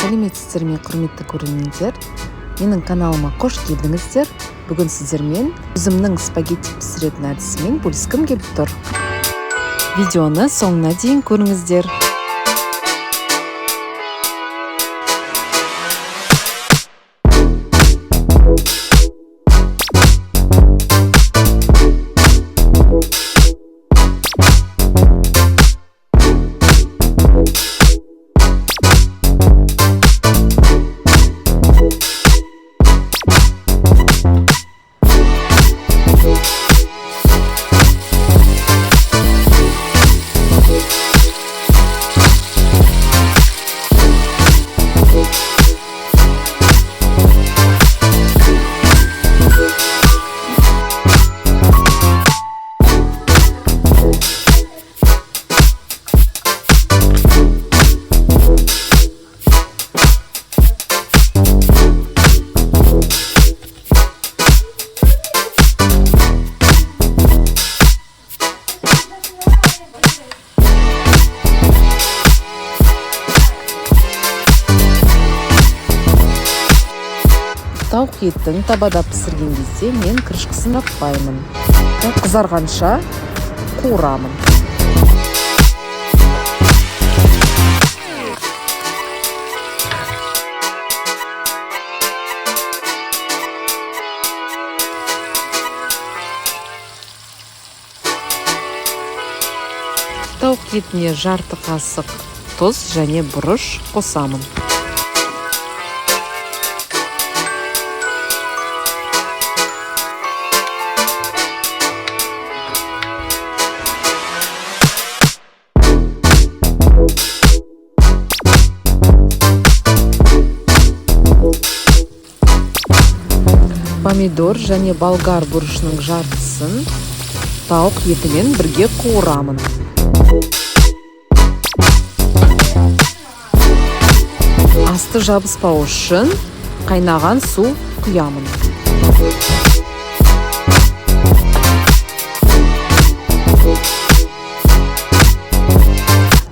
Сәлеметсіздер ме, құрметті көрермендер! Менің каналыма қош келдіңіздер. Бүгін сіздермен өзімнің спагетти пісіретін әдісімен бөліскім келіп тұр. Видеоны соңына дейін көріңіздер. Тауық етін табада пісірген кезде мен крышкасын жаппаймын. Қызарғанша қуырамын. Тауық етіне жарты қасық тұз және бұрыш қосамын. Помидор және болгар бұрышының жартысын тауық етімен бірге қуырамын. Асты жабыспау үшін қайнаған су құямын.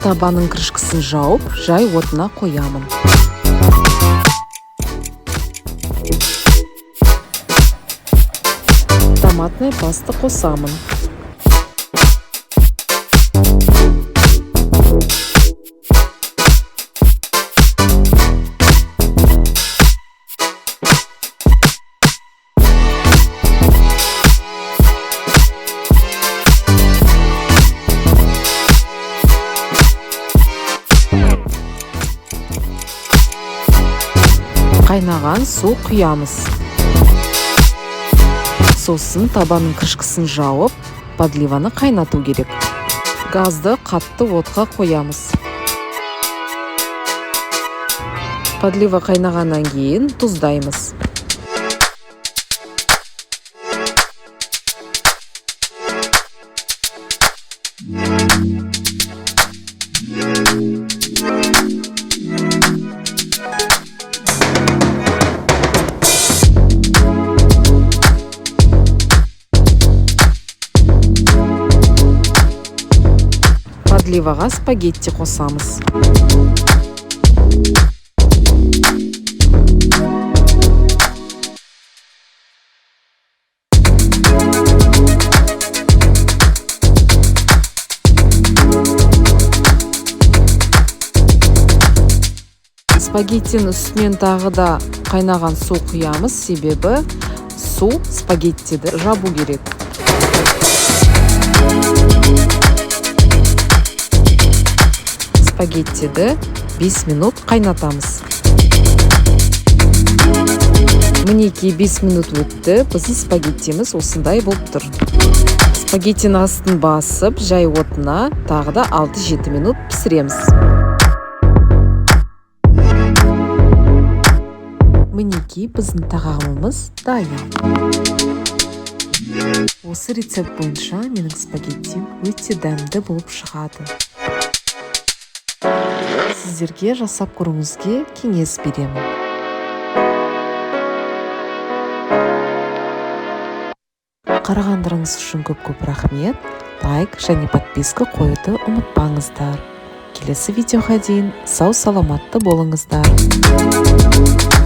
Табаның крышкасын жауып, жай отына қоямын. Томатный паста қосамын. Қайнаған су құямыз. Сосын табаның крышкасын жауып, подливаны қайнату керек. Газды қатты отқа қоямыз. Подлива қайнағаннан кейін тұздаймыз. Подливаға спагетти қосамыз. Спагеттінің үстінен тағы да қайнаған су құямыз, себебі су спагеттиді жабу керек. Спагеттиді 5 минут қайнатамыз. Мінекей 5 минут өтті, біздің спагеттиміз осындай болып тұр. Спагеттінің астын басып, жай отына тағы да 6-7 минут пісіреміз. Мінекей біздің тағамымыз дайын. Осы рецепт бойынша менің спагеттим өте дәмді болып шығады. Сіздерге жасап көруіңізге кеңес беремін. Қарағандарыңыз үшін көп-көп рахмет. Лайк және подписка қоюды ұмытпаңыздар. Келесі видеоға дейін сау саламатты болыңыздар.